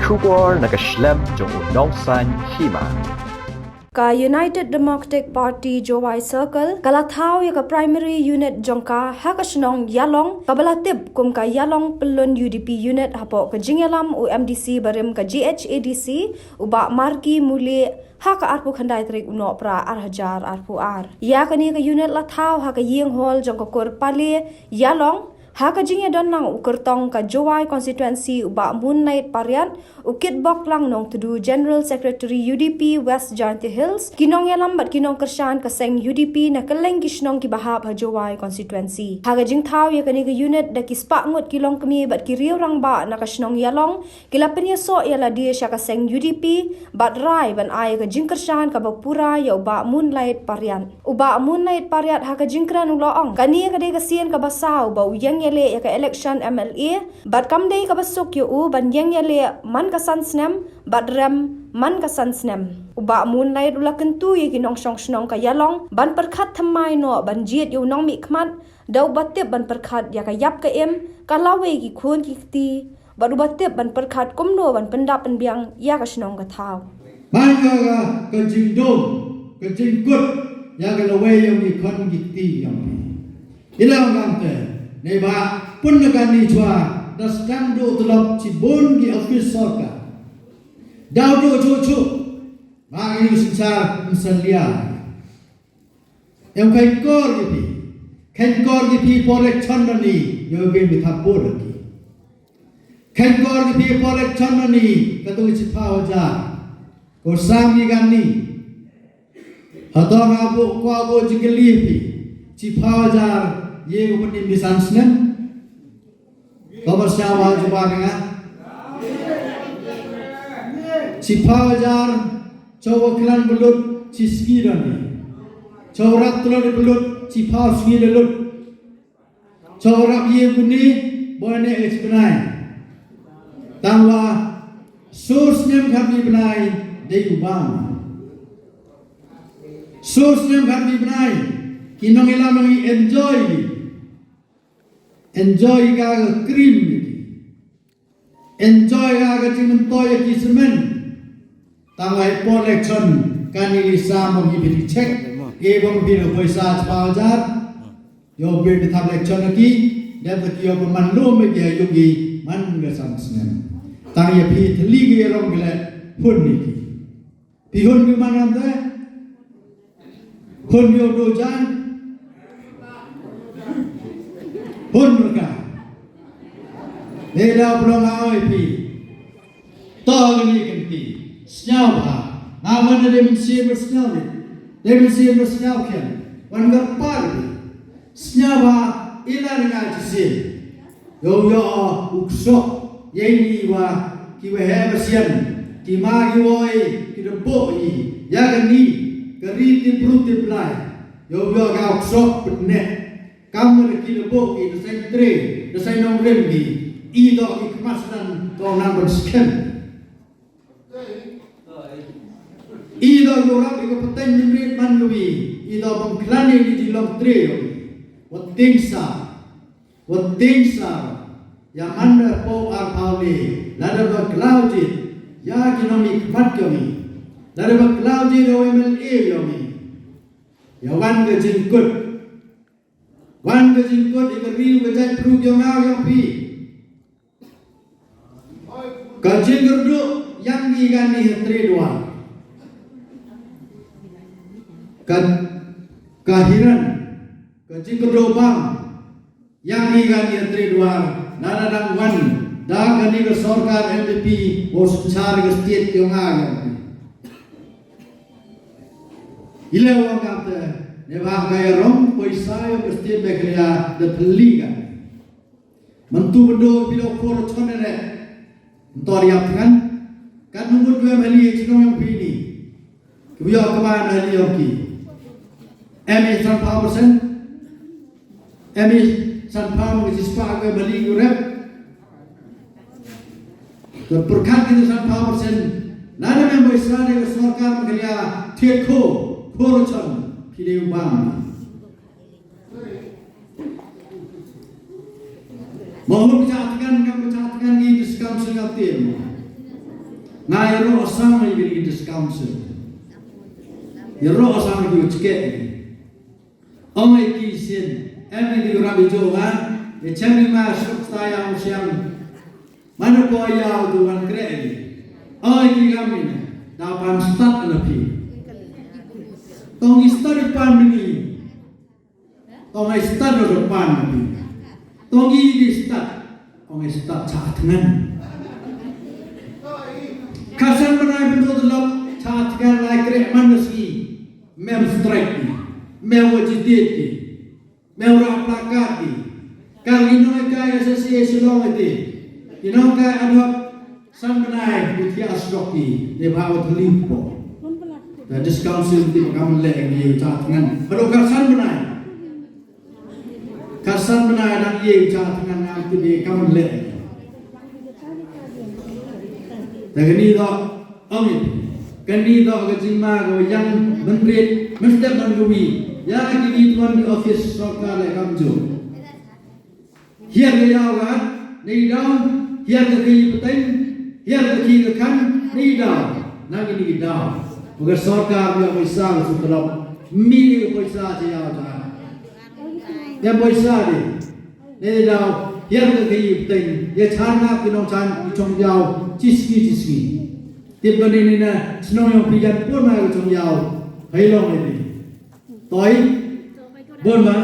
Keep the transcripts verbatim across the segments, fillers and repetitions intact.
Khubor na ka shlem jong u nongsaiñ hima. Ka United Democratic Party Jowai Circle ka la thaw ïa ka primary unit jong ka ha ka shnong Ïalong, kaba la tip kum ka Ïalong Pyllun U D P unit, hapoh ka jingïalam u M D C barim ka G H A D C, u Bah Marky Mulie, ha ka arphew khyndai tarik u Nohprah ar hajar arphew ar. Ïa kane ka unit la thaw ha ka ïing hall jong ka kur Pale Ïalong, ha ka jingïadon lang u kyrtong ka Jowai constituency u Bah Moonlight Pariat, u Kitbok Lang Nongtdu, General Secretary U D P West Jaintia Hills, ki nongïalam bad ki nongkyrshan ka seng U D P na kylleng ki shnong kiba hap ha Jowai constituency. Ha ka jingthaw ïa kane ka unit da ki spah ngut ki longkmie bad ki riew rangbah na ka shnong Ïalong, ki la pynïasoh ïa lade sha ka seng U D P bad rai ban ai ka jingkyrshan kaba pura ïa u Bah Moonlight Pariat. U Bah Moonlight Pariat ha ka jingkren u la ong, kane ka dei ka sien kaba saw ba u ïeng ïaleh ïa ka election M L A, bad kam dei kaba suk ïa u ban ïeng ïaleh man ka san snem bad rem man ka san snem. U Bah Moonlight u la kyntu ïa ki nongshong shnong ka Ïalong ban pyrkhat thymmai noh ban jied ïa u nongmihkhmat, da uba tip ban pyrkhat ïa ka ïap ka im, ka lawei ki khun ki kti, bad uba tip ban pyrkhat kumno ban pyndap pynbiang ïa ka shnong ka thaw. Ban ïa ka, ka jingdum, ka jingkut ïa ka lawei ïa ki khun ki kti ïa phi. Ila ngam te, ne ba pun na ka ni chwa da sdang duh tulop shibun ki office sorkar. Daw duh chuh chuh, ba ngi u synshar mynsalia. Em kheiñ kor ki phi. Kheiñ kor ki phi por election na ni, ïoh bin bi thap bor ki. Kheiñ kor ki phi por election na ni, ka tu ki chiphaw hajar. Ko sam ki gan ni. Hato nga bu kwa bu jingkylli phi. Chiphaw hajar, ïa ko pynim bi san snem. Ka ba sha wa jubab nga. Chiphaw hajar, cho wa klan blut, chi sngi da ni. Cho rap tlot blut, chiphaw sngi da lut. Cho rap ïa kuni, boy ne ech bnai. Tang wa, sur snem khat ni bnai, dei u bam. Sur snem khat ni bnai, ki nongïalam ngi enjoy. Enjoy ka ka krim ni ki. Enjoy ka ka jingmyntoi ki semen. Tang ai por election kani li sa mong ki bidi check. Ke bong bidi poi sa chiphaw hajar. Ïoh bidi thap election ki. Dep ki ïoh man lum ki ïoh ki man ka san snem. Tang ïa phi thli ki rong ki le hun ni ki. Phi hun ki man am te? Hun ïoh do jan? Hun ka. Dei da blong a oi phi. To ni kan phi. Sñiaw bha. Nga wan dei mynsiem ba sñiaw ni. Dei mynsiem ba sñiaw khian. Wan ga par ni. Sñiaw bha ila nga chisien. Ïoh ïoh u ksok ïa ini wa ki wa he ba sian ki ma ki woi ki da bo i ïa ka ni ka ri ti bru ti blai. Ïoh ïoh ka u ksok pynne kam wa ki da bo i da sai tre da sai nong rem ki i do ki kmas dan ko nang ban skem. I do ïoh rap i ka pateng mynrit man ka wi i do bang klane ni di long tre ïoh. Wat ting sa. Wat ting sa, ïa man da pau ar pau le, lada ba khlaw jit, ïa ki nongmihkhmat jong ngi, lada ba khlaw jit da u M L A jong ngi. Ïa wan ka jingkut, wan ka jingkut ïa ka ri u ka jaitbynriew jong nga jong phi. Ka jingkyrduh ïa ngi kane ha Tre Dwar. Ka, ka hiran, ka jingkyrduh bam. Ïa ngi kane ha Tre Dwar, lada dang wan da kane ka sorkar N P P, u synshar ka state jong nga ïa ngi. Ile wa ngam te, ne ba ka ïa rong pisa ïa ka state Meghalaya da thylli ka. Mynta ba dei phi dei khor chon ne. Ntor ïap thngan. Kat ngut ïa mali ïa chnong ïong phi ni. Ki ïa kaba na ïong ki. Em i san phaw percent. Em i san phaw ngi spah ïa mali ïa rep. Ka pyrkhat ki san phaw percent. Lada mem bai sa ne ka sorkar Meghalaya thied ko khor chon phi dei u bam. Mo hum cha tngan ngam cha tngan ngi diskam sing atir mo. Nga ïaroh sang ïa kine ki District Council. Ïaroh sang ïa ki u chkeh. Ong ïa ki sien, em ïa ki rap ïa jong nga, ïa chem ïa ma suk sta ïa u siang. Mano ko ïa u tu wan kreh ïa ki. Ong ïa ki kam ïa na, da pan stad na phi. Tong i stad i pan mini. Tong i stad ro pan mini. Tong i di stad. Tong i stad cha tngan. Kasan bnai bynta lok cha tngan lai kreh man na sngi. Mem strike ki. Mem wa jidit ki. Mem ra plakat ki. Kan ki nong kai association long ati. Ki nong kai ad hoc. San bnai, ki thiah stroke ki, ne bha wa thli po. Da District Council ti ba kam leh ngi u cha tngan. Ba do ka san bnai. Ka san bnai dang ïa u cha tngan ngam ti ba kam leh. Da kani do, ong it. Kani do ka jingma ka wa yang mynrit, mynstep man ka wi. Ya kini tuan di office sorkar leh kam jo. Hiar ka yaw ka at, nei daw, hiar ka ki pateng, hiar ka ki ka khan, nei daw, na ki ni daw. Ba ka sorkar ïa poisa ka su tolop, mi ka poisa cha yaw cha at. Ïa poisa di, nei daw, hiar ka ki pateng, ïa chan na ki nong chan ki chong yaw, chi sngi chi sngi. Tip ba ni ni na, snong yong phi jan pun ma ka chong yaw, hai long ni. Toi, bon ma,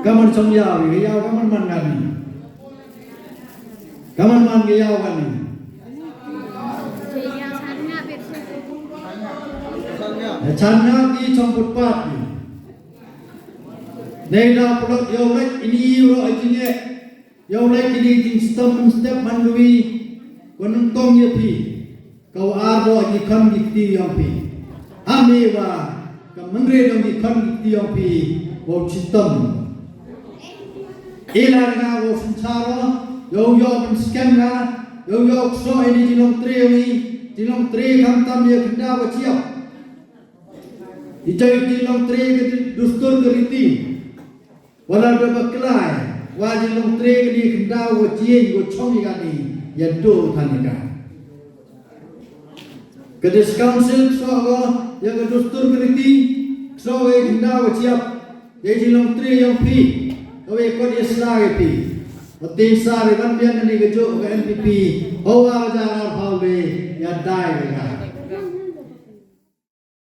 ka man chong yaw, ka yaw ka man man ngan ni. Ka man man ka yaw ngan ni. Chan nga ki chong put pat ni. Nei da plot yow lek ini ro a jinge. Yow lek ini jing stem step man lui. Ko nang tong ya phi. Ka wa ar doh ki khon ki kti yong phi. Hame wa ka mengre dong ki khon ki kti yong phi. Wow chitom. Ila nga wow suncharo. Yow yow pen skem nga. Yow yow kso ini jinong tre wi. Jinong tre kam tam ya kenda wa chiap. Ita jinong tre ke dustur ke riti. Wala da ba klai, wa jin long tre kani khyndaw wa jieng wa chong ïa kani, ïa do than ïa ka. Ka District Council kso ko, ïa ka dustur ka riti, kso ko ïa khyndaw wa jiap, ïa jin long tre ïa phi, ka wei kot ïa sla ïa phi. Wa tin sa ri ban biang kani ka jok ka N P P, hawa ka jara phaw be, ïa dai ka ka.